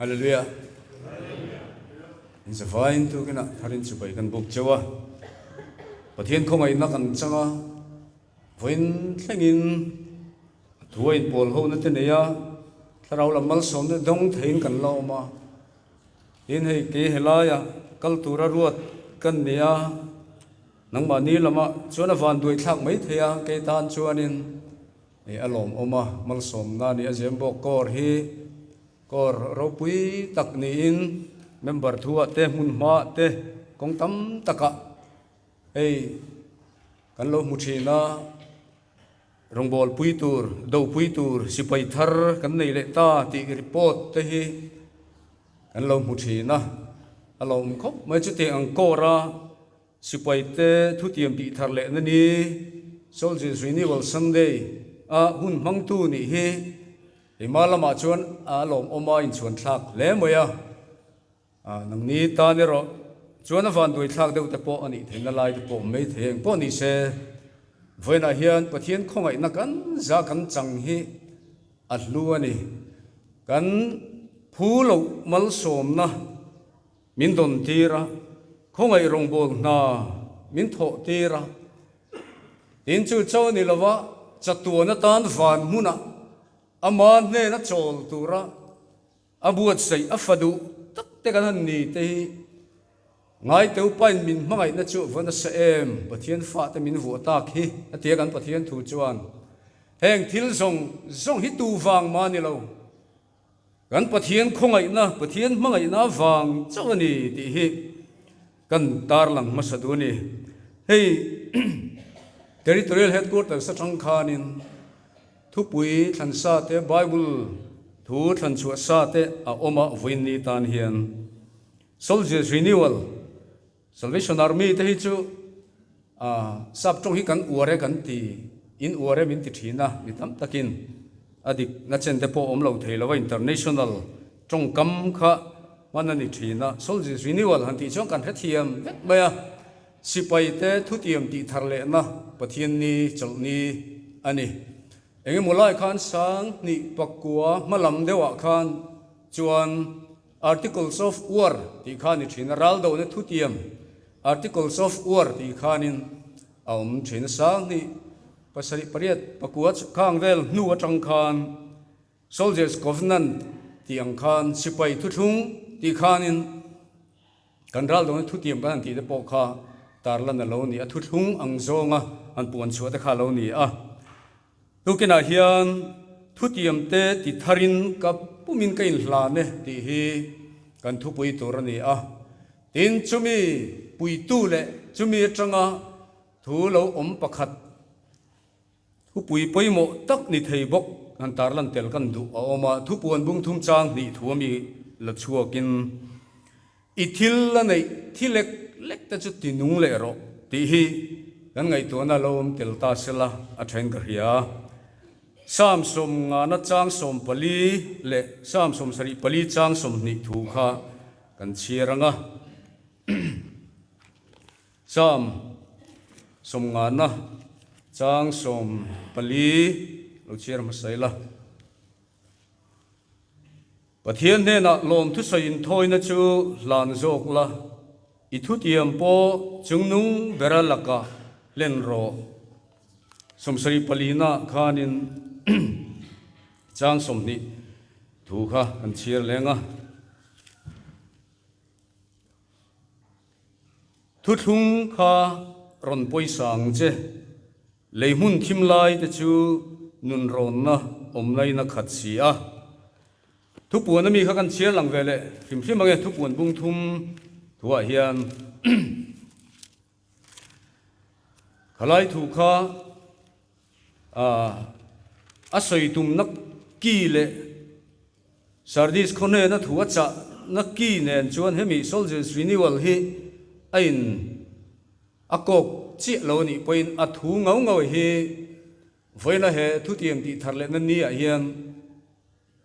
Hallelujah. In zavaiin tukinah tharin chibai kan buk cheu a. Pathian khawngaihna kan chang a, vawiin thlengin a thu a inpawl hona te nei a, thlarau lam malsawmna dawng theiin kan la awm a. Tin hei kei helaia kal tura ruat kan ni a, nangmahni lamah chuan a van duai thlak mai thei a, kei tan chuanin hei a lawmawm a, malsawmna ni a zem bawk kawr hi kawr ropui tak niin member thuah te hmun hmaah te kawng tam takah hei kan lo hmu thin a. Rawngbâwl pui tur, do pui tur sipai thar kan nei leh ta tih report te hi kan lo hmu thin a, a lo awm khawp mai. Chutiang ang kawra sipai te thutiam tih thar leh na ni Soldiers Renewal Sunday a hun hmangtu nih hi keimah lamah chuan a lawmawm a inchhuan thlak hle mai a. Nangni tan erawh chuan a vanduai thlak deuh te pawh a nih theihna lai te pawh mai thei eng pawh ni se, vawiinah hian Pathian khawngaihna kan za kan chang hi a hlu a ni. Kan phu loh malsawmna min dawn tir a, khawngaih rawngbâwl hna min thawh tir a, tin chu cho ni lova chatuan atan van hmunah ama hnena chawl tura A buatsaih a fa duh tak te kan han ni te hi ngai teu pain min hmangaihna chu va nasa em, Pathian fate min vuah tak hi a tia kan Pathian thu chuan heng thil zawng zawng hi tu vang mah ni lo, kan Pathian khawngaihna, Pathian hmangaihna vang chauh a ni tih hi kan tarlang hmasa duh a ni. Hei Territorial Headquarters atang khanin Thupui thlan sa te, Bible thu thlan chhuah sa te a awm a vawiin ni tan hian Soldiers Renewal, Salvation Army te hi chu sap tawng hi kan uar e kan ti, in uar e min ti thin a, mi tam takin a dik na chen te pawh awm lo thei lo a, International tawngkam kha hman a ni thin a, Soldiers Renewal han tih chuan kan hrethiam vek mai a. Sipaite thutiam tih thar lehna Pathian ni chawlh ni a ni. Engemaw lai khan sang hnih pakua hma lam deuhah khan chuan Articles of War tih kha a ni thin a, raldohna thutiam Articles of War tih khanin a awm thin a, sang hnih pasarih pariat pakua khang vel hnu atang khan Soldiers Covenant tih ang khan sipai thuthlung tih khanin Kan ral dawn thutiam kan han tih te pawh kha tarlan a lo ni a, thuthlung ang zawnga han puan chhuah te kha a lo ni a. Tukinah hian thutiam te ti tharin ka pumin ka inhlan e tih hi kan thupui tur a ni a. Tin, chumi puitu leh chumi atanga thu lo awm pakhat, Thupui pawimawh tak ni thei bawk han tarlan tel kan duh a awm a, thupuan bung thum chang hnih thu ami la chhuakin i thil la neih thi lek lek te chu ti nung leh rawh tih hi kan ngaihtuahna lo awm tel ta sela a then ka hria. Psalm 50 chang 14 leh Psalm 74 chang 20 thu kha kan chhiar ang a. Psalm 50 chang 14 lo chhiar hmasa ila. Pathian hnenah lawm thusawi inthawina chu hlan zawk la, i thutiam pawh chungnung bera lakah hlen rawh. 74 na khanin chang 20 thu kha kan chhiar leng a. Thuthlung kha rawn pawisa ang che, lei hmun thim lai te chu nunrawnna awm lain a khat si a. Thupuan ami kha kan chhiar lang ve leh hrim hrim ang e, thupuan bung thum thuah hian khalai thu kha a sawi tumna ki leh Sardis khaw hnena thu a chah na ki nen chuan hemi Soldiers Renewal hi a in a kawk chiah lo anih pawhin a thu ngau ngau hi vawiina he thutiam tih thar lehna ni ah hian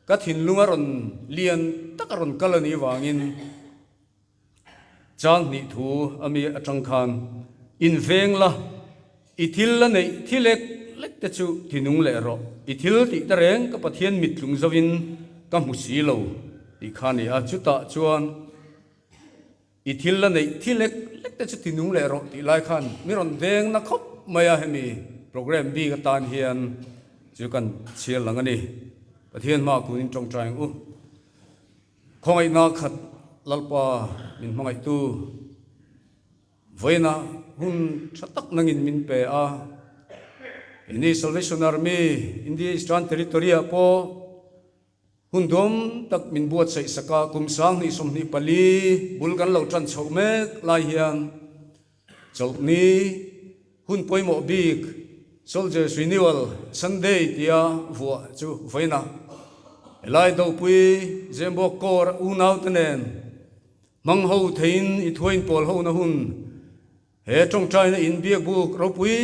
ka thinlung a rawn lian tak a rawn kal anih vangin Chang hnih thu a mi atang khan in veng la, i thil la neih thi lek lek te chu ti nung leh rawh, i thil tih te reng ka Pathian mit tlung zo in ka hmu si lo. Tih kha a ni a, chutah chuan i thil la neih thi lek lek te chu ti nung leh rawh tih lai khan mi rawn deng na khawp mai a, hemi programme bik atan hian chu kan chhiar lang a ni. Pathian hmaah kunin tawngtai ang u. Khawngaihna khat Lalpa min hmangaihtu vawiina hun tha tak nangin min pe a, ini Salvation Army India Eastern Territory-ah pawh Hun duam tak min buatsaih sak a, kum 2024 bul kan lo tan chhoh mek lai hian chawlhni hun pawimawh bik Soldiers Renewal Sunday tia vuah chu vawiin a helai dopui Zembawk Corps unaute nen hmang ho theiin i thuain pawl hona hun He tawngtaina in biakbuk ropui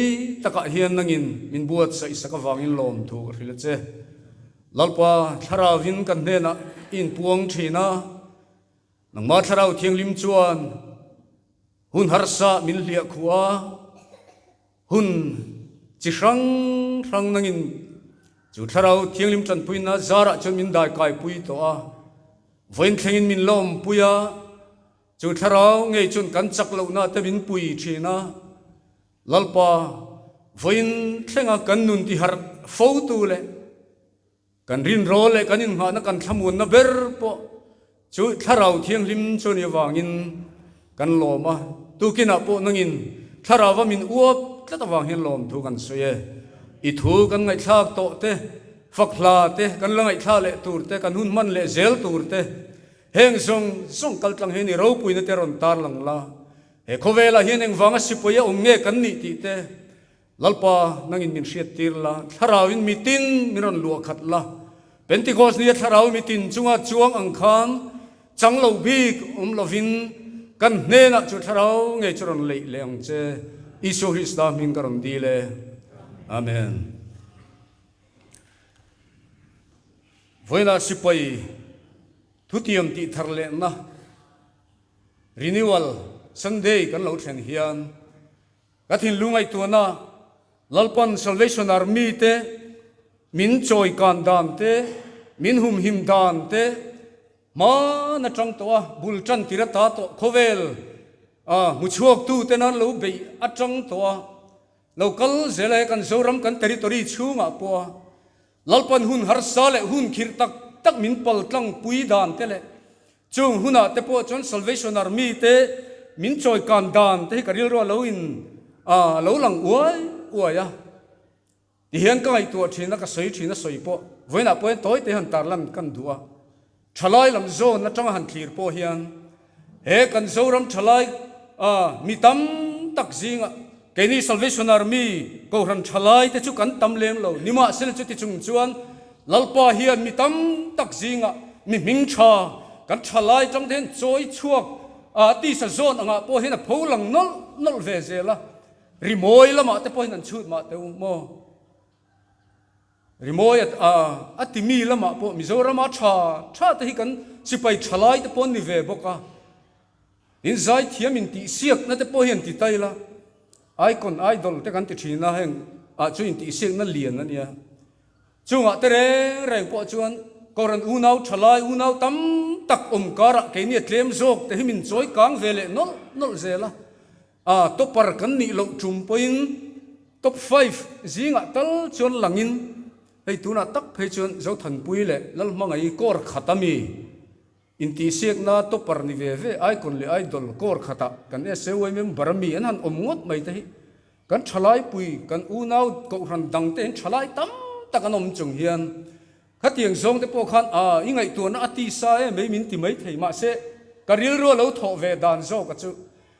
takah hian nangin min buatsaih sak avangin lawmthu ka hrilh a che. Lalpa Thlarauvin kan hnenah i inpuang thin a, nangmah Thlarau Thianghlim chuan hun harsa min hliah khuh a, hun chi hrang hrang nangin chu Thlarau Thianghlim tanpuina zarah chuan min daikaipui tawh a, vawiin thlengin min lawmpui a. Chu thlarau ngei chuan kan chak lohna te min pui thin a, Lalpa vawiin thlenga kan nun tiharh fotu leh kan rinrawl leh kan inngahna kan thlamuanna ber pawh chu thlarau thianghlim chu a nih avangin kan lawm a, tukinah pawh nangin thlarauva min uap tlat avang hian lawmthu kan sawi e. I thu kan ngaihthlak tawh te, fak hla te, kan la ngaihthla leh tur te, kan hun hman leh zel tur te, Heng zawng zawng kal tlang hian i ropuina te rawn tar lang la, he khawvelah hian engvanga sipai a awm nge kan nih tih te Lalpa nangin min hriattir la, thlarauin mitin min rawn luah khat la. Pentecost nia thlarau mitin chunga chuang ang khan chang lo bik awm lovin kan hnenah chu thlarau ngei chu rawn leih leh ang che. Isua Krista hming ka rawn dil e. Amen. Vawiinah sipai thutiam tih thar lehna Renewal Sunday kan lo thlen hian ka thinlung ngaihtuahna Lalpan Salvation Army te min chawi kan dan te, min humhim dan te hman atang tawh a, bul tan tir ata tawh khawvel a hmuchhuaktu te nan lo beih atang tawh a, lo kal zel a he kan Zoram kan territory chhungah pawh a Lalpan hun harsa leh hun khirh tak tak min pal tlang pui dan te leh chung hunah te pawh chuan Salvation Army te min chawi kan dan te hi ka rilru a lo in a lo lang uai uai a. Tihian ka ngaihtuah thin a, ka sawi thin a sawi pawh vawiinah pawh hian tawi te han tarlan kan duh a. Thalai lam zawn atanga han thlir pawh hian he kan Zoram thalai mi tam tak zingah keini Salvation Army Kohhran thalai te chu kan tam lem lo. Nimahsela chuti chung chuan Lalpa hian mi tam tak zingah mi hming tha kan thalai tang te hian chawi chhuak tisa zawn angah pawh hian a pho lang nawlh nawlh ve zel a, rimawi lamah te pawh hian an chhut mah teu maw? Rimawi a a ti mi lamah pawh Mizorama tha tha te hi kan sipai thalai te pawh an ni ve bawk a, in zaithiam in tihsiakna te pawh hi an ti ta ila, Icon, Idol te kan ti thin a, heng ah chu intihsiakna lian a nia. Chungah te reng reng pawh chuan Kohhran unau thalai unau tam tak awm karah keini a tlem zawk te hi min chawi kang ve leh nawlh nawlh zel a. A topper kan nih loh tum pawhin top five zingah tal chuan langin hei tunah tak phei chuan Zothanpui leh Lalhmangaih kawr khat a mi intihsiakna topper ni ve ve Icon leh Idol kawr khatah kan SAY member a mi an han awm ngawt mai te hi kan thalaipui kan unau kohhran dangte in thalai tam tak an awm chung hian Khatiang zawng te pawh khan a i ngaihtuahna a ti sa em ei min ti mai thei mahse ka rilru a lo thawh ve dan zawk a chu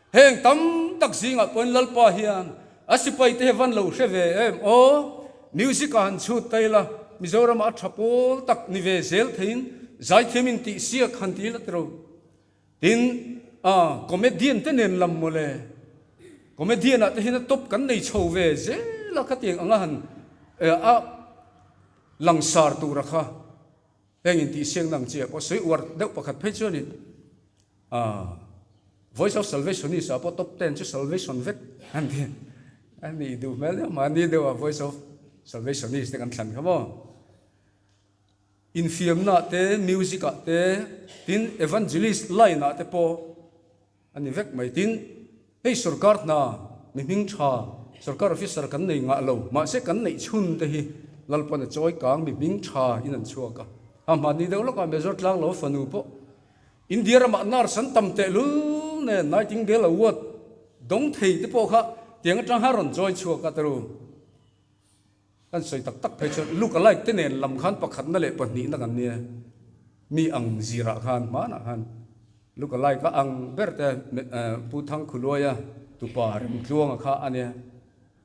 heng tam tak zingah pawhin Lalpa hian a sipai te hi van lo hre ve em aw music ah han chhut ta ila Mizoramah a tha pawl tak ni ve zel theiin zaithiam in tih siak han ti ila tiro tin a comedian te nen lam mawle comedian ah te hian a top kan nei chho ve zel a khatiang anga han a Langsar tura kha heng intihsiakna ang chiah pawh sawi uar deuh pakhat phei chuanin Voice of Salvationist ah pawh top ten chu Salvation vek an ti a nih duh hmel deuh mahni deuh a Voice of Salvationist te kan thlan kha maw. Infiamnaah te, music-ah te, tin evangelist line-ah te pawh a ni vek mai. Tin, hei sorkar hna mi hming tha, sorkar officer kan nei ngah lo, mahse kan neih chhun te hi Lalpan a chawi kang mi hming tha in an chhuak a. A hmanni deuh lawkah Major Tlanglo fanu pawh India ramah nurse an tam tehlul nen Nightingale Award dawng thei te pawh kha tiang atang khan rawn join chhuak a taru. Kan sawi tak tak phei chuan look alike te nen lam khan pakhatna leh pahnihna kan nia. Mi ang zirah khan hmanah khan look alike a ang ber te Pu Thangkhuluaia tupa Remtluanga kha a nia.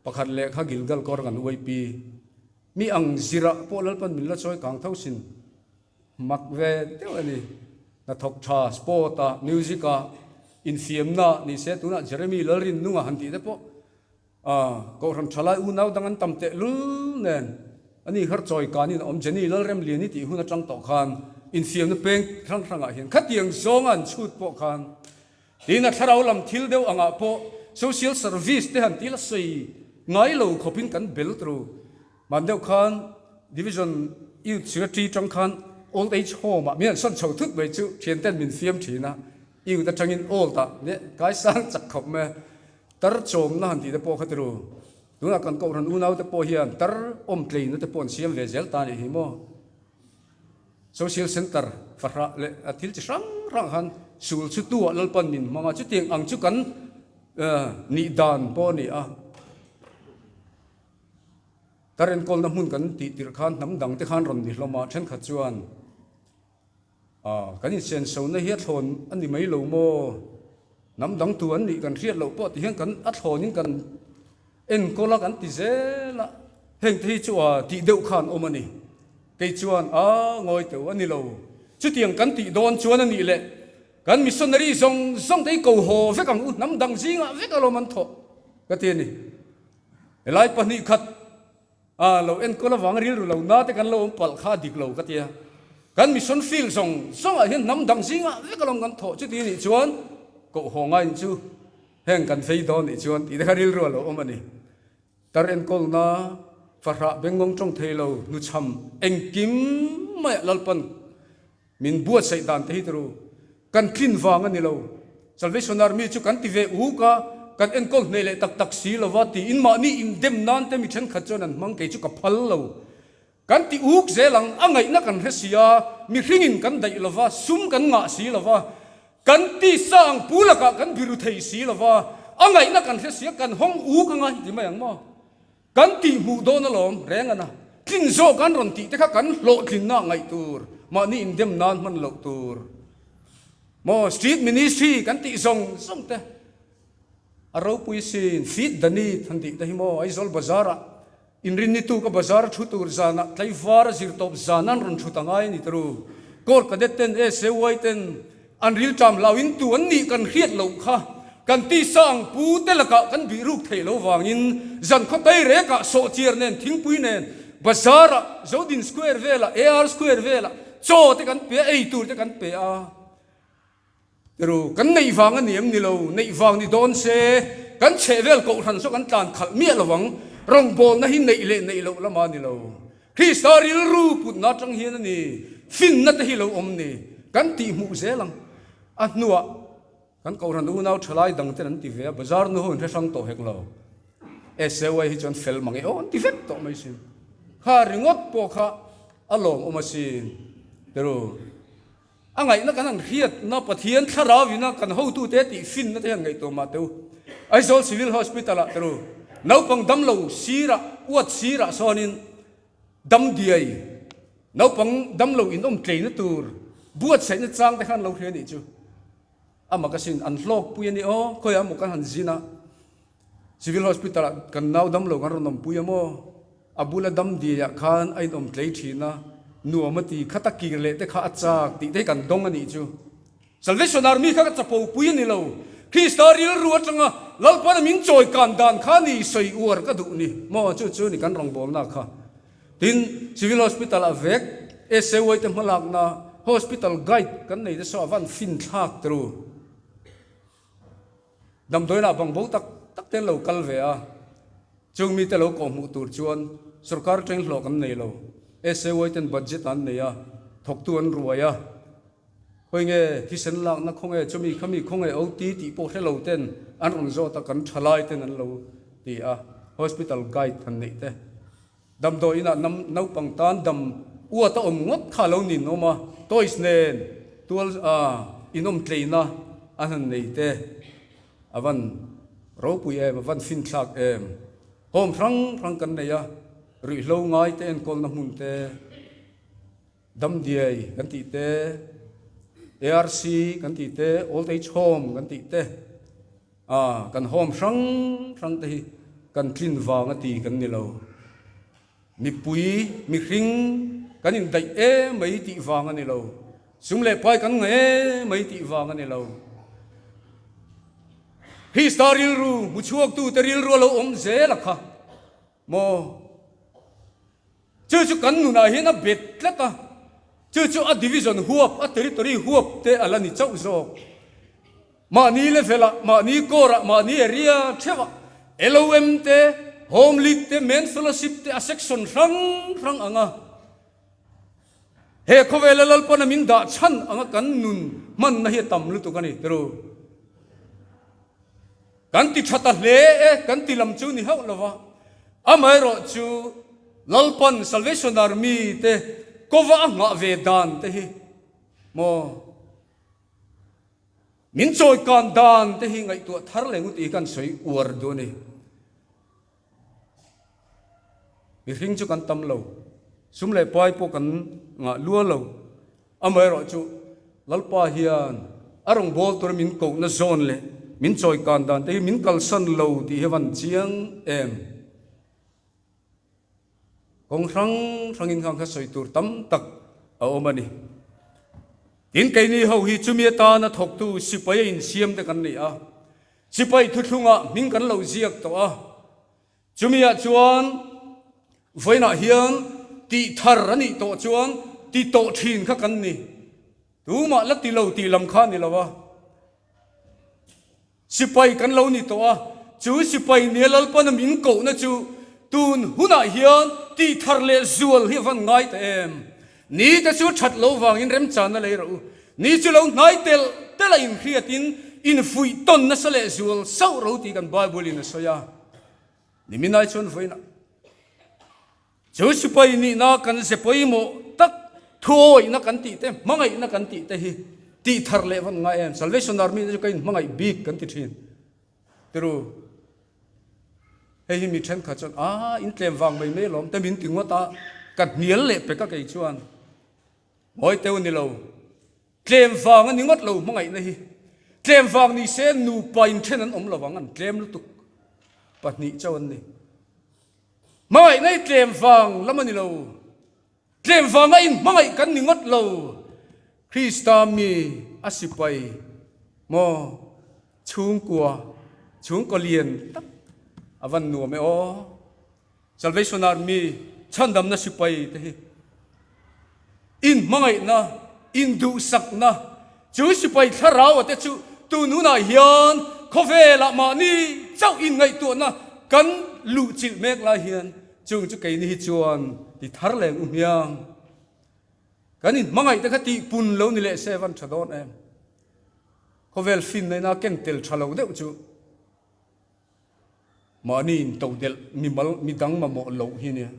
Pakhat leh kha Gilgal kawr kan uaipi. Mi ang zirah pawh Lalpan min la chawi kang tho sin. Mak ve deuh a ni. Hnathawk tha, sport ah, music ah, infiamna ah ni se tunah Jeremy Lalrinnunga han tih te pawh Kohhran thalai unau dang an tam teh lul nen a ni kha chawi kanin a awm. Jenny Lalremliani tih hun atang tawh khan infiamna peng hrang hrangah hian khatiang zawnga an chhut pawh khan tin a thlarau lam thil deuh angah pawh social service te han tih la sawi ngai lo khawpin kan bel tru. Hman deuh khan Division Youth Secretary tang khan Old Age Home ah min han sawn chho thut mai chu thian ten min fiam thin a, Youth atangin Old ah kaisang chak khawp mai a. Tar chawmna han tih te pawh kha tiru, tunah kan kohhran unau te pawh hian tar awm tleina te pawh an siam ve zel ta anih hi maw? Social Centre fahrah leh a thil chi hrang hrang khan sul chu tu ah Lalpan min hmang a, chutiang ang chu kan nih dan pawh a ni a. Tar enkawlna hmun kan tih tirh khan hnam dang te khan rawn ni hlawm a, thenkhat chuan Aw, kan insenso-na hi a thlawn a ni mai lo maw? Hnam dang tu an nih kan hriat loh pawh ti hian kan a thlawnin kan enkawl a kan ti zel a, heng te hi chu a tih deuh khan awm a ni. Kei chuan a ngawi teuh a ni lo. Chutiang kan tih dawn chuan a nih leh kan missionary zawng zawng te hi ko haw vek ang u, hnam dang zingah vek alawm an thawh ka ti a ni. Helai 2 khat A lo enkawl avang rilru lo na te kan lo awm palh kha a dik lo ka tia. Kan mission field zawng zawngah hian hnam dang zingah vek alawm kan thawh chuti nih chuan koh haw ngaiin chu heng kan vei dawn nih chuan tih te kha rilru a lo awm a ni. Tar enkawlna, fahrah bengngawng tawng thei lo, hnuchham engkim maiah Lalpan Min buatsaih dan te hi turu kan tlin vang a ni lo. Salvation Army chu kan ti ve uk a, kan enkawl hneh leh tak tak si lo va tiin mahni indem nan te mi thenkhat chuan an hmang kei chu ka phal lo. Kan ti uk zel ang, a ngaihna kan hre si a, mihringin kan daih lo va, sum kan ngah si lo va, kan tisa ang pu lakah kan biru thei si lo va, a ngaihna kan hre si a, kan hawng uk anga hi ti mai ang maw? Kan tih hmuh dawn alawm reng ana. Tlin zawk an rawn tih te kha kan hlawhtlinna ngaih tur, mahni indem nan hman loh tur. Maw street ministry kan tih zawng zawng te a ropui sin, feed the need han tih te hi maw Aizawl bazar ah inrinni tuk a bazar a thu tur zanah tlaivar a zir tawp zan an rawn thut angai a ni turu. Corps cadet ten SAY ten An rilṭam hlau in tu an nih kan hriat loh kha kan tisa ang pu te lakah kan bih ruk theih lo vangin zan khaw tei rekah sawhchiar nen thingpui nen bazar ah Zodin Square velah AR Square velah chaw te kan pe a ei tur te kan pe a tiru kan neih vang a ni em ni lo neih vang ni dawn se kan chheh vel kohhran saw kan tlan khalh miah lovang rawngbawlna hi neih leh neih loh lama ni lo. Krista rilru putna atang hian a ni, finna te hi lo awm ni, kan tih hmuh zel ang. A hnuah kan Kohhran unau thalai dang ten an ti ve a, bazar nu ho in hre hrang tawh hek lo. SAY hi chuan fel mang e aw an ti vek tawh mai sin. Kha ringawt pawh kha a lawmawm asin. Peru. A ngaihna kan han hriatna Pathian thlarau ina kan hotute tih finna te hian ngaihtuah mah teh u. Aizawl Civil Hospital ah teru naupang damlo sirah uat sirah sawnin dam diai naupang damlo in awm tleina tur buatsaihna chang te khan lo hria nih chu a mak asin an hlawkpui a ni aw khawiah maw kan han zin a. Civil Hospital ah kan nau damlo kan rawn awmpui a maw? A bula dam diaiah khan a inawm tlei thin a, nuam a ti, khata kir leh te kha a chak tih te hi kan dawng a nih chu. Salvation Army kha ka chapo pui a ni lo, Krista rilru atanga Lalpana min chawi kan dan kha ni sawi uar ka duh ni maw? Chu chu ni kan rawngbawlna kha. Tin, Civil Hospital ah vek SAY te hmalakna Hospital Guide kan nei te saw a van fin thlak tru. Damdawiinah bangbo tak tak te an lo kal ve a, chung mite lo kawhhmuh tur chuan sorkar teng hlawh kan nei lo. SAY ten budget an nei a. Thawktu an ruai a, Khawi nge thisen lakna khawnge chumi khami khawnge OT tih pawh hre lo ten an rawn zawt a, kan thalai ten an lo ti a, hospital guide han neih te. Damdawi inah nam naupang tan dam uat a awm ngawt kha a lo nin awm a, toys nen tual inawm tleina an han nei te a van ropui em, a van finthlak em. Home hrang hrang kan nei a, ruihhlo ngai te enkawlna hmun te, Damdiai kan tih te, ARC kan tih te, Old Age Home kan tih te, ah kan home hrang hrang te hi kan tlin vang a ti kan ni lo. Mipui, mihring kan indaih em mai tih vang a ni lo. Sum leh pai kan ngah em mai tih vang a ni lo. Krista rilru hmuchhuaktute rilru a lo awm zel a kha maw? Chu chu kan nunah hian a bet tlat a, chu chu a division huap, a territory huap te a la ni chauh zawk. Mahni level-ah, mahni core-ah, mahni area theuhah LOM te, Home League te, Men Fellowship te a section hrang hrang ang a. He khawvela Lalpana min dah chhan anga kan nun hmanna hi a tam lutuk a ni, tiru. Kan ti tha ta hle e, kan ti lam chu ni hauh lova, amaherawh chu Lalpan Salvation Army te kova a nghah ve dan te hi maw min chawi kan dan te hi ngaihtuah thar leh ngut i kan sawi uar duh a ni. Mihring chu kan tam lo, sum leh pai pawh kan ngah lua lo. Amaherawh chu Lalpa hian a rawngbâwl tura min kohna zawn leh min chawikan dan te hi min kalsan lo tih hi a van chiang em? Kawng hrang hrangin khan kha sawi tur tam tak a awm a ni. Tin, keini ho hi chumi atana thawktu sipai a insiam te kan ni a, sipai thuthlungah hming kan lo ziak tawh a, Chumiah chuan vawiinah hian tih thar a nih tawh chuan ti tawh thin kha kan ni. Tumah la ti lo tih lam kha a ni lo a. Sipai kan lo ni tawh a, chu sipai nia Lalpana min kohna chu tun hunah hian tih thar leh zual hi a van ngai ta em? Ni te chu that lo vangin remchanna lei rawh u. Ni chu lo hnai telh telh a inhriatin infuih tawn nasa leh zual sauh ro tih kan Bible in a sawi a. Niminai chuan vawiinah chu sipai nihna kan ze pawimawh tak thuawihna kan tih te, hmangaihna kan tih te hi tih thar leh van ngai em? Salvation Army te chu ka inhmangaih bik kan ti thin. Tiru, hei hi mi thenkhat chuan a in tlem vang mai mai alawm te min ti ngawt a, ka hnial leh pek a kei chuan ngawi teu ni lo. Tlem vang a ni ngawt lo hmangaihna hi. Tlem vang ni se nupa inthen an awm lo ang, an tlem lutuk. Pahnih chauh an ni. Hmangaihna hi tlem vang lam a ni lo. Tlem vanga inhmangaih kan ni ngawt lo. Krista mi a sipai maw chhungkua, chhungkaw lian tak a van nuam e aw. Salvation Army chhandamna sipai te hi inhmangaihna, induhsakna, chu sipai thlarau a te chu tun hunah hian khawvelah mahni chauh inngaihtuahna kan luhchilh mek lai hian chung chu keini hi chuan ti thar leng u hmiang. Kan inhmangaih te kha tihpun lo ni leh se van tha dawn em? Khawvel finna ina ken tel tha lo deuh chu Mahni intodelh mimal midang mamawh loh hi nia.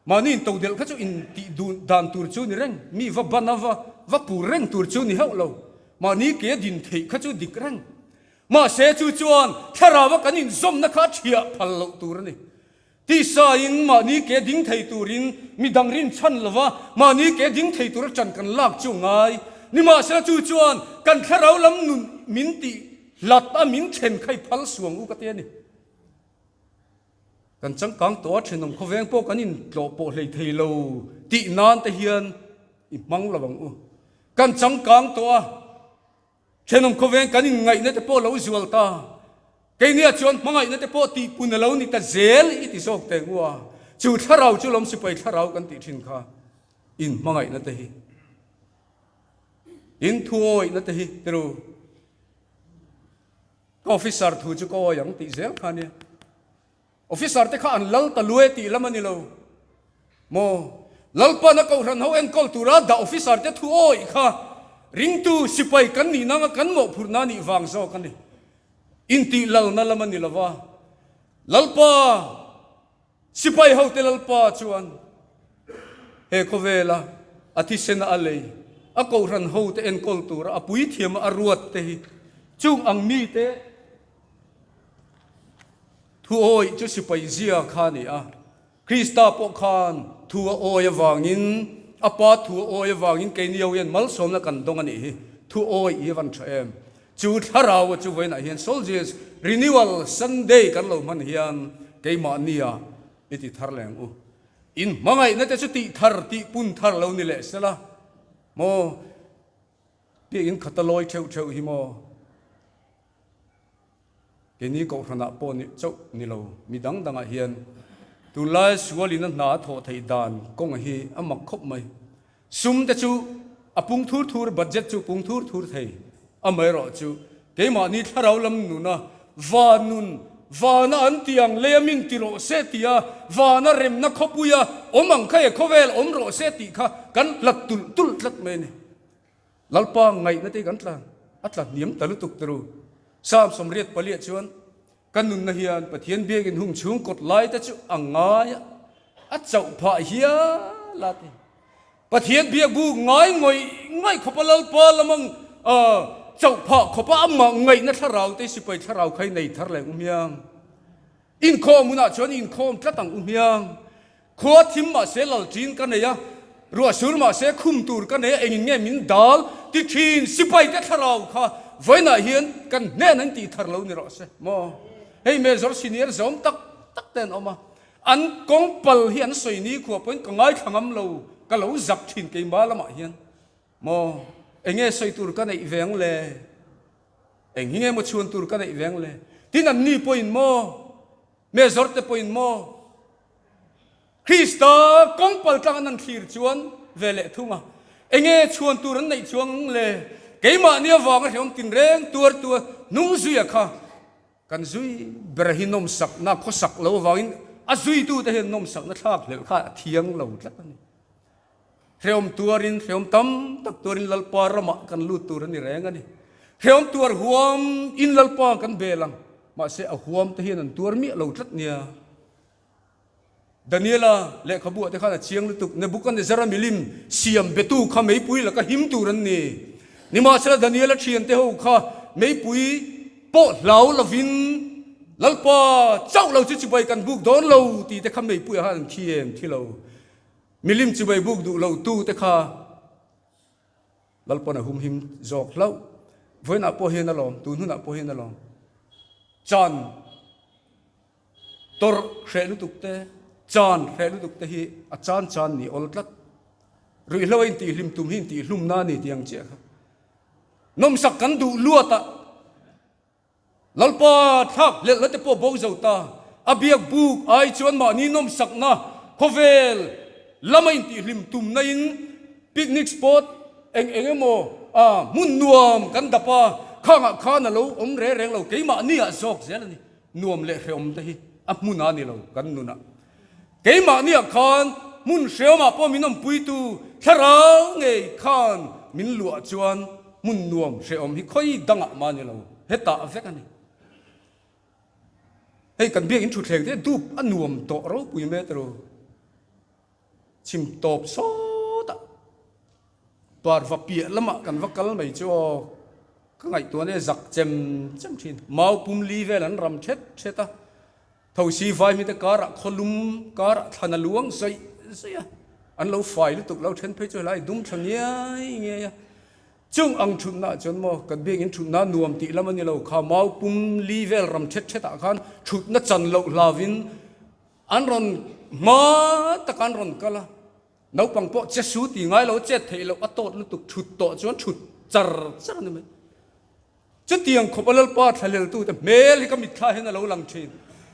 Mahni intodelh kha chu intih duh dan tur chu ni reng, mi va ban a va va pur reng tur chu ni hauh lo. Mahni ke a din theih kha chu dik reng. Mahse chu chuan thlarau a kan inzawmna kha a thiah phal loh tur a ni. Tisain mahni ke ding thei turin midang rinchhan lova mahni ke ding thei tura ṭan kan lak chu ngai. Nimahsela chu chuan kan thlarau lam nun min tih hlat a min then kha i phal suang u ka ti a ni. Kan changkang tawh a thenawm khawveng pawh kan intlawh pawh hlei thei lo tih nan te hian i hmang lo ang u. Kan changkang tawh a. Thenawm khawveng kan inngaihna te pawh lo zual ta. Keiniah chuan hmangaihna te pawh tihpun a lo ni ta zel i ti zawk teh ngua. Chu thlarau chu lawm sipai thlarau kan tih thin kha inhmangaihna te hi, inthuawihna te hi tiru. Ka officer thu chu ka awi ang tih zel kha nia. Officer te kha an lal ta lue tih lam a ni lo maw? Lalpan a kohhran ho enkawl tura dah officer te thu awih kha ringtu sipai kan nih nanga kan mawhphurhna nih vang zawk a ni. Intih lalna lam a ni lova. Lalpa sipai hote Lalpa chuan he khawvela a thisena a lei a kohhran hote enkawl tura a puithiama a ruat te hi chung ang mite thu awih chu sipai zia kha a ni a. Krista pawh khan thu a awi avangin, a Pa thu a awi avangin keini ho hian malsawmna kan dawng a nih hi. Thu awi i van tha em? Chu thlarau chu vawiinah hian Soldiers Renewal Sunday kan lo hman hian keimahnia i ti thar leng u. In hmangaihna te chu tih thar, tih pun thar lo ni leh sela maw? Biakinn khata lawi theuh theuh hi maw? Keini kohhranah pawh nih chauh ni lo, mi dang dangah hian tunlai sualin a hna a thawh theih dan kawng hi a mak khawp mai. Sum te chu a pung thur thur, budget chu pung thur thur thei. Amaherawh chu keimahni thlarau lam nuna van nun, vana an ti ang lei a min ti rawh se tia vana remna khawpuia awm ang kha e khawvel awm rawh se tih kha kan hlat tulh tulh tlat mai a ni. Lalpa ngaihna te kan tla a tla hniam ta lutuk ta ru. Psalm 84 chuan kan nunna hian Pathian biakin hung chhung kawt lai te chu a ngai a, a chauh phah hial a ti. Pathian biak bu ngai ngawih ngawih khawpa Lalpa lamang chauh phah khawpa amah ngaihna thlarau te sipai thlarau kha i nei thar leh u hmiang. Inkhawm hunah chuan inkhawm tlat ang u hmiang. Khua thim mahse lalṭin ka nei a, ruah sur mahse khum tur ka nei a, engin nge min dal ti ṭhin sipaite thlarau kha vawiinah hian kan hnen an tih thar lo ni rawh se maw? Hei Major senior zawm tak tak te an awm a, an kawng pal hi an sawi ni khua pawhin ka ngaithla ngam lo, ka lo zak ṭhin keimah lamah hian maw? Enge sawi tur ka neih ve ang le? Eng hi nge maw chhuan tur ka neih ve ang le? Tin anni pawhin maw? Major te pawhin maw? Krista kawng pal tlang an han thlir chuan ve leh thung a, enge chhuan tur an neih chuang ang le? Keimahni avanga hrehawm tinreng tuar tua hnung zuia kha kan zui ber hi nawmsakna khawsak lo avangin a zuitute hian nawmsakna thlak hlelh kha a thiang lo tlat a ni. Hrehawm tuarin, hrehawm tam tak tuarin Lalpa ramah kan lut tur a ni reng a ni. Hrehawm tuar huam in Lalpa kan bel ang, mahse a huam te hian an tuar miah lo tlat nia. Daniela lehkhabu ah te khan a chiang lutuk, Nebuchadnezzar-a milim siam betu kha meipui laka him tur an ni. Nimahsela Daniela thiante ho kha meipui pawh hlau lovin Lalpa chauh lo chu chibai kan buk dawn lo tih te kha meipui ah khan an thi em thi lo. Milim chibai buk duh lo tu te kha Lalpawn a humhim zawk hlauh. Vawiinah pawh hian a lawm, tun hunah pawh hian a lawm. Chan tawrh hreh lutuk te, chan hreh lutuk te hi a chan chan ni awl tlat. Ruihhlo a intihhlim tum hi intihhlumna a ni tih ang chiah kha. Nawmsak kan duh luat ah Lalpa thlak hlelhna te pawh bo zo ta. A biak buk ai chuan mahni nawmsakna khawvel lama intihhlim tumna in picnic spot eng eng emaw a hmun nuam kan dap a, khangah khan a lo awm reng reng lo keimahni ah zawk zel a ni. Nuam leh hrehawm te hi a hmun a ni lo kan nunah. Keimahni ah khan hmun hrehawmah pawh min awmpuitu thlarau ngei khan min luah chuan hmun nuam hrehawm hi khawi dangah mah ni lo, hetah vek a ni. Hei kan biakinn thutthleng te dup a nuam tawh ropui mai tawh. Chhim tawp sawtah parva piah lamah kan va kal mai chu aw ka ngaihtuah nia zak chem chem thin. Mau pum li vel an ram thet thet a, thosi vaimite karah khawlum karah thlan a luang zaih zaih a, an lo fai lutuk lo then phei chu helai dum tha ngiai ngiai a. Chung ang thutna chuan maw kan biakinn thutna nuam tih lam a ni lo, kha mau pum li vel ram thet thetah khan thutna chan loh hlavin An rawn hma taka an rawn kal a, naupang pawh che su ti ngai lo, chet theih loh a tawt lutuk thut tawh chuan thut char char a ni mai. Chutiang khawpa Lalpa thlahleltute hmel hi ka mitthla hian a lo lang thin.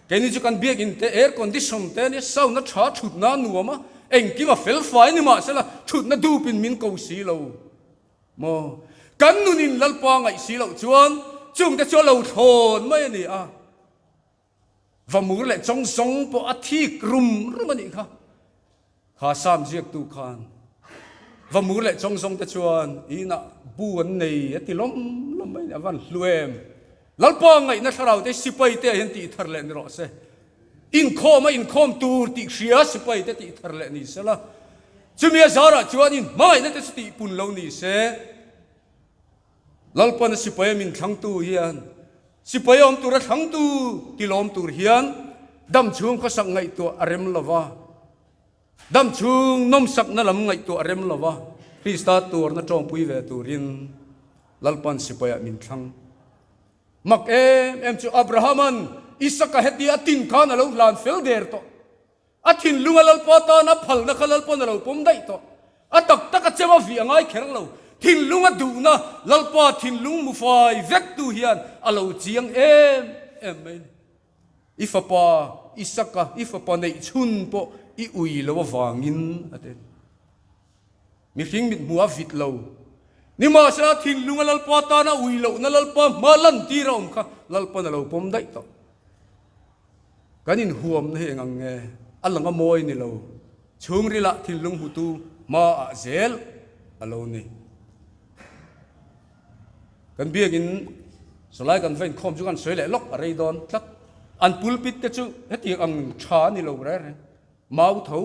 Keini chu kan biakinn te air condition te ania sound a tha thutna a nuam a, engkim a fel fai ni mahsela thutna dupin min ko si lo maw? Kan nunin Lalpa ngaih si loh chuan chungte chu a lo thlawn mai a ni a. Vamur leh chawng zawng pawh a thik rum rum a nih kha. Kha Sam ziaktu khan va mur leh chawng zawng te chuan inah bu an nei a ti lawm lawm mai a ni, a van hlu em. Lalpa ngaihna thlarau te sipai te ah hian tih thar leh ni rawh se. Inkhawm a inkhawm tur tih hria sipai te tih thar leh ni sela, chumi a zarah chuan in hmangaihna te chu tih pun lo ni se. Lalpana sipai a min thlangtu hian sipai awm tura thlangtu tilawm tur hian dam chhung khawsak ngaihtuah a rem lo va, dam chhung nawmsakna lam ngaihtuah a rem lo va, Krista tuarna tawngpui ve turin Lalpan sipaiah min thlang. Mak em em chu Abrahama'n Isaka hetia a tin khan a lo hlan fel der tawh. A thinlunga Lalpa tana phalna kha Lalpawn a lo pawm daih tawh. A tak tak a chem a vih a ngai kher lo. Thinlunga duhna Lalpa thinlung mufai vektu hian a lo chiang em em mai a ni. I fapa Isaka, i fapa neih chhun pawh i ui lo avangin a ti a ni. Mihring mit hmuh a vit lo. Nimahsela thinlunga Lalpa tana ui lohna Lalpa hma lantir a awm kha Lalpawn a lo pawm daih tawh. Kan inhuamna hi eng ang nge? A lang a mawi ni lo. Chhungrilah thinlung hmutu hmaah zel a lo ni. Kan biakin sawlai kan va inkhawm chu kan sawi leh lawk a rei dawn tlat. An pulpit te chu hetiang ang tha a ni lo reng reng. Mau tho.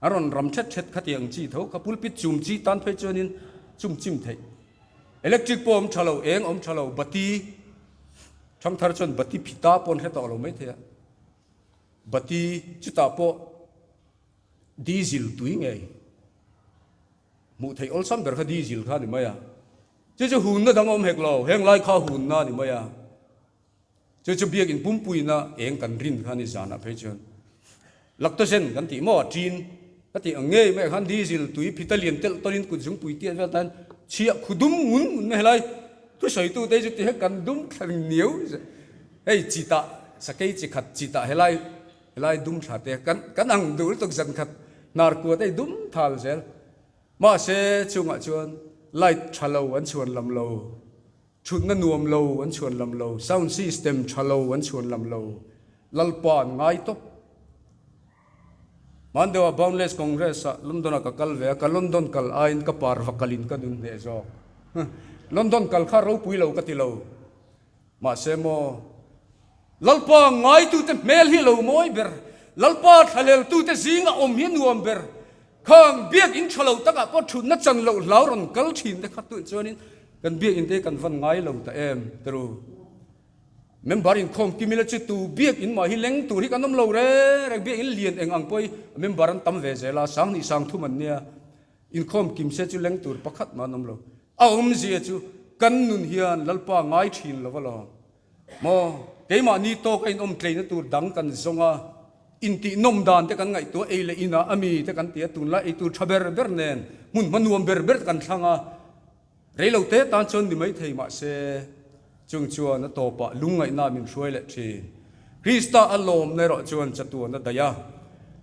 A rawn ram thet thet kha tiang chi tho kha pulpit chum chi tan phei chuanin chum chim theih. Electric pawh awm tha lo, eng awm tha lo, bati thangthar chuan bati phita pawn hre tawh lo mai thei a. Bati chutah pawh diesel tui ngei hmuh theih awlsam ber kha diesel kha a ni mai a. Chu chu hunna dang awm hek lo, heng lai kha hunna a ni mai a. Chu chu biakin pumpuina eng kan rin kha ni zanah phei chuan lactogen kan tih maw a ṭin ka tih ang ngei mai khan diesel tui phita lian telh tawlin kut zungpui tiat vel tan chhiah khu dum ngun ngun mai helai thusawitu te chu ti he kan dum thla niau hei chitah sakei chi khat chitah helai helai dum thla te kan kan ang duh lutuk zan khat hnar kua te dum thal zel mahse chungah chuan light tha lo an chhuan lam lo. Thutna nuam lo an chhuan lam lo, sound system tha lo an chhuan lam lo, Lalpa an ngai tawp. Hmandeua Boundless Congress ah London ah ka kal ve a, ka London kal aiin ka parva kalin ka nun hneh zawk. London kal kha ropui lo ka ti lo. Mahse maw, Lalpa ngaitute hmel hi lo mawi ber, Lalpa thlahleltute zinga awm hi a nuam ber. Khang biakinn tha lo takah pawh thutna chan loh hlau rawn kal thin te kha tuih chuanin kan biakinn te kan van ngai lo ta em tru. Member inkhawm kim ila chu tu biakinn mah hi leng tur hi kan awm lo reng reng biakinn lian eng ang pawh hi member an tam ve zel a sanghnih sang thum an nia inkhawm kim se chu leng tur pakhat mah an awm lo. A awmzia chu kan nun hian Lalpa ngai thin lo alawm. Maw, keimahni tawk a inawm tleina tur dang kan zawng a, intihnawm dan te kan ngaihtuah ei leh inah a mi te kan ti a, tunlai ei tur tha ber ber nen hmun hma nuam ber ber te kan thlang a, reilo te tan chuan ni maithei mahse chung chuan a tawpah lungngaihna min hruai leh thin. Krista a lawmna erawh chuan chatuan a daih a,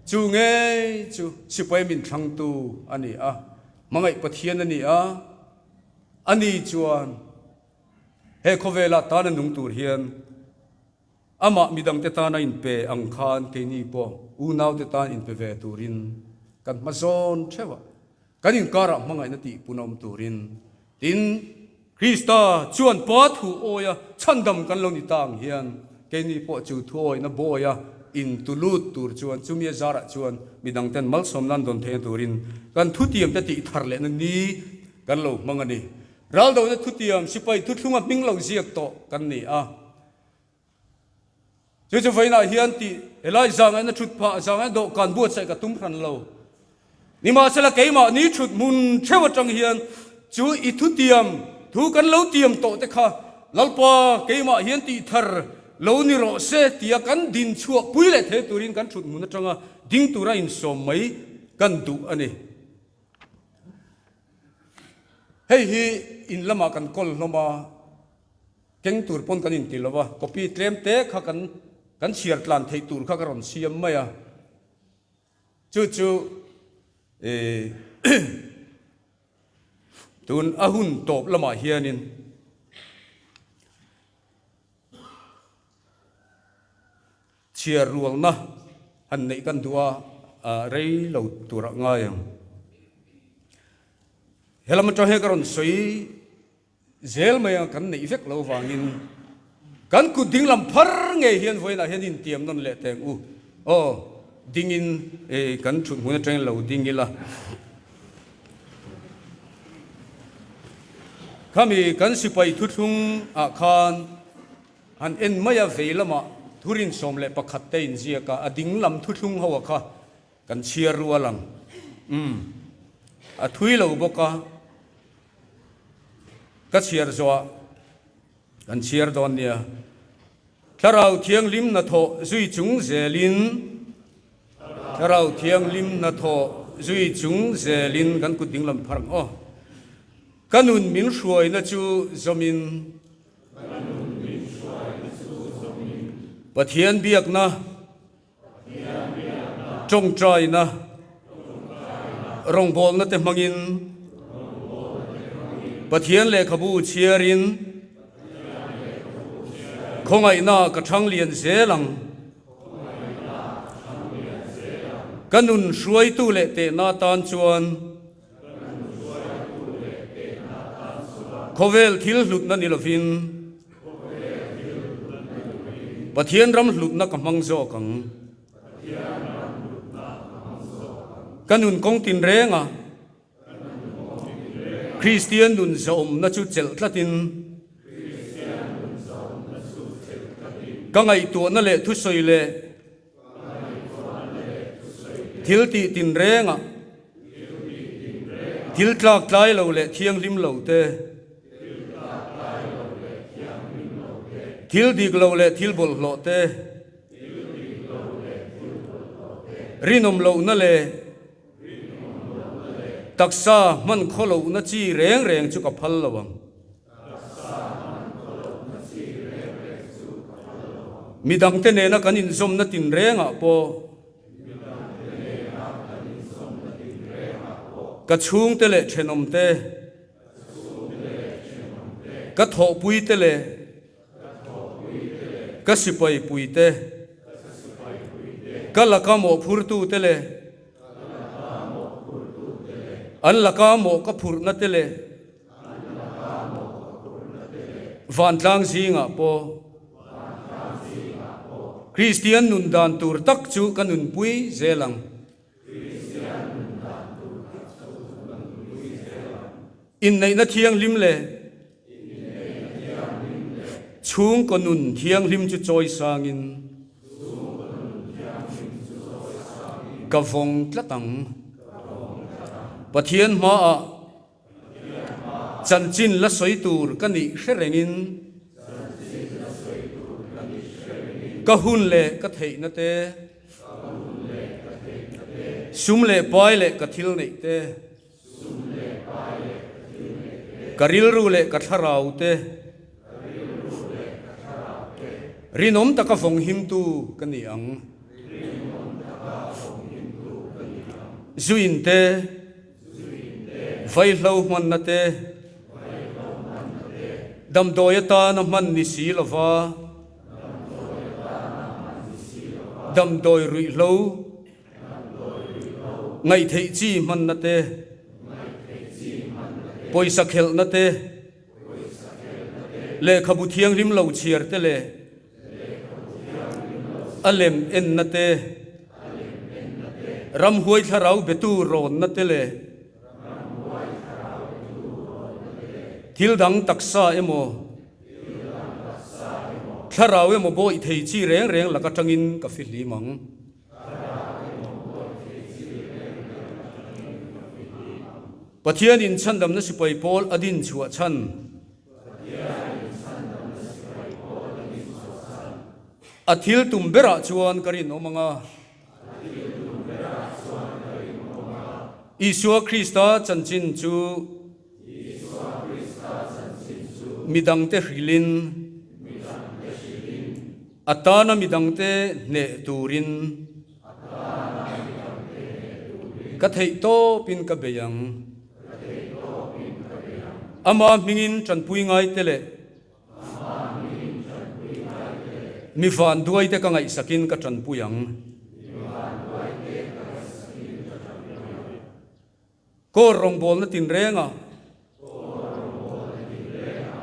chu ngei chu sipai min thlangtu a ni a, hmangaih Pathian a ni a, ani chuan He khawvela tana nung tur hian amah midangte tana inpe ang khan keini pawh unaute tan inpe ve turin kan hma zawn theuh a, kan inkarah hmangaihna tih pun awm turin. Tin, Krista chuan Pa thu awia chhandam kan lo ni ta ang hian keini pawh chu thu awina bawia intu lut tur chuan chumi a zarah chuan midangten malsawmna an dawn theihna turin kan thutiamte tih thar lehna ni kan lo hmang a ni. Raldona thutiam sipai thuthlunga hming lo ziak tawh kan ni a. Chu chu vawiinah hian tih helai zangaina thut phah, zangaina dawhkan buatsaih ka tum hran lo. Nimahsela keimahni thut hmun theuh atang hian chu i thutiam thu kan lo tiam tawh te kha Lalpa keimah hian tih thar lo ni rawh se tia kan din chhuah pui leh thei turin kan thut hmun atanga ding tura insawm mai kan duh a ni. Hei hi in lamah kan kawl hlawm a, keng tur pawn kan inti lo a, copy tlem te kha kan kan chhiar tlan theih tur kha ka rawn siam mai a, chu chu ih tun a hun tawp lamah hianin. Chhiar rualna han neih kan duh a. rei lo turah ngai ang. Helam atang hian ka rawn sawi zel mai a, kan neih vek lo vangin kan kut dinglam phar ngei hian vawiinah hian intiam nawn leh teng u. Aw, dingin kan thut hmun atangin lo ding ila. Khami kan sipai thuthlung ah khan han en mai a, vei lamah thurin 11 te inziak a, a ding lam thuthlung ho a kha Kan chhiar rual ang. Umm. A thui lo bawk a. Ka chhiar zawh kan chhiar dawn nia. Thlarau Thianghlim hnathawh zui chung zelin Thlarau Thianghlim hnathawh zui chung zelin kan kut dinglam phar ang aw. Ka nun min hruaina chu zawmin Pathian biakna Tawngtaina, rawngbawlna te hmangin Pathian lehkhabu chhiarin khawngaihna ka thang lian zel ang. Ka nun hruaitu leh tehna atan chuan Khawvel thil hlutna ni lovin Pathian ram hlutna ka hmang zawk ang. Ka nun kawng tinrenga Kristian nun zahawmna chu chelh tlatin ka ngaihtuahna leh thusawi leh Thil tih tinrengah thil tlak tlai lo leh thianghlim lo te, thil dik lo leh thil bawlhhlawh te, rinawm lohna leh taksa hman khaw lohna chi reng reng chu ka phal lo ang. Midangte nena kan inzawmna tinrengah pawh ka chhungte leh thenawmte, ka thawhpuite leh ka sipaipuite, ka laka mawhphurtute leh an laka mawh ka phurhnate leh Vantlang zingah pawh Kristian nun dan tur tak chu ka nunpui zel ang. Inneihna thianghlim leh chhungkaw nun thianghlim chu chawi sangin ka vawng tlat ang. Pathian hmaah Chanchin la sawi tur ka nih hre rengin ka hun leh ka theihna te, sum leh pai leh ka thil neih te, ka rilru leh ka thlarau te, rinawm taka vawng himtu ka ni ang. Zuin te. Vaihlo hmanna te, damdawi atana hman ni si lova, damdawi ruihhlo ngaihtheih chi hmanna te, pawisa khelhna te, lehkhabu thianghlim lo chhiar te leh A lem enna te, ramhuai thlarau betu rawnna te leh thil dang taksa emaw, thlarau emaw bawih thei chi reng reng lak atangin ka fihlim ang. Pathianin chhandamna sipai pawl a din chhuah chhan. A thil tum berah chuan ka rinawm ang a. Isua Krista chanchin chu midangte hrilhin a tana midangte hneh turin ka theih tawpin ka bei ang. Ama hmingin tanpui ngaite leh mi vanduaite ka ngaihsakin ka tanpui ang. Kawr rawngbawlna tinrengah,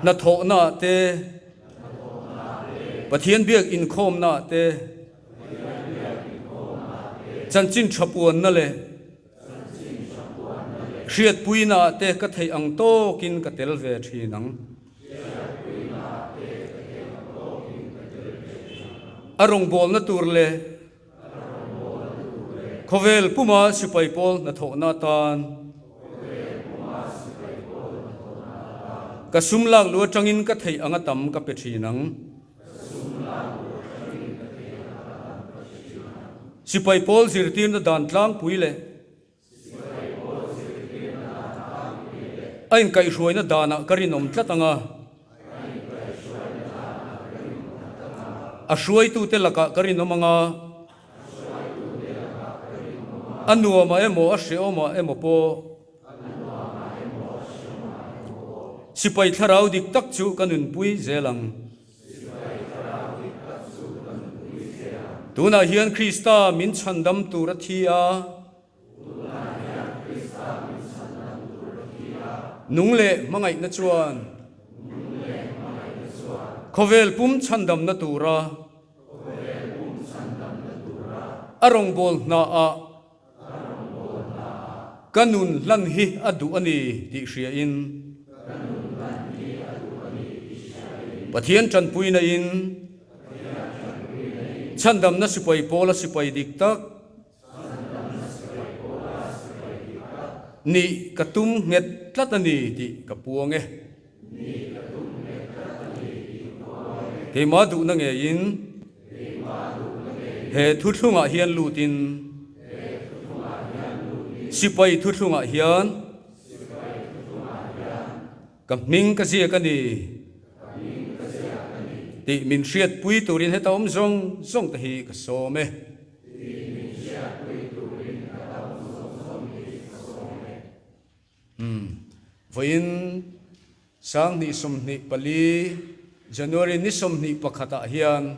hnathawhnaah te, Pathian biak inkhawmnaah te, chanchin tha puanna leh hriatpuinaah te ka theih ang tawkin ka tel ve thin ang. A rawngbawlna tur leh Khawvel puma sipai pawl hnathawhna atan ka sum lak lu atangin ka theih anga tam ka pe thin ang. Sipai pawl zirtirna dan tlangpui leh A inkaihhruaina danah ka rinawm tlat ang a. A hruaitute lakah ka rinawm ang a. A nuamah emaw a hrehawmah emaw pawh sipai thlarau dik tak chu ka nunpui zel ang. Tunah hian Krista min chhandam tur a thi a. Nung leh hmangaihna chuan khawvel pum chhandamna tura a rawngbâwl hnaah Ka nun hlan hi a duh a ni tih hriain Pathian tanpuina in chhandamna sipai pawla sipai dik tak nih ka tum nghet tlat a ni tih ka puang e. Keimah duhna ngeiin He thuthlungah hian lutin Sipai thuthlungah hian ka hming ka ziak a ni tih min hriatpui turin heta awm zawng zawng te hi ka sawm e. Umm. Vawiin 2024 January ni 21 ah hian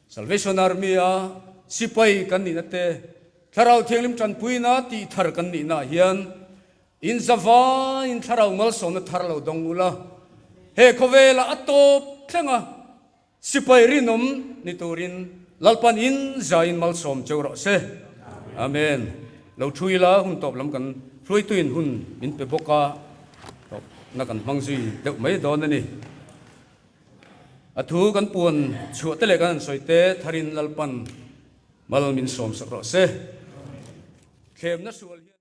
Salvation Army a sipai kan nihna te, Thlarau Thianghlim tanpuina tih thar kan nihna ah hian in zavaiin Thlarau malsawmna thar lo dawng ula, he khawvela a tawp thleng a Sipai rinawm ni turin Lalpan in zaiin malsawm cheu rawh se. Amen. Lo thu ila hun tawp lam kan hruaituin hun min pe bawk a, tawpna kan hmang zui deuh mai dawn a ni. A thu kan puan chhuah te leh kan han sawi te tharin Lalpan mal min sawm sak rawh se. Thlemna sual hian.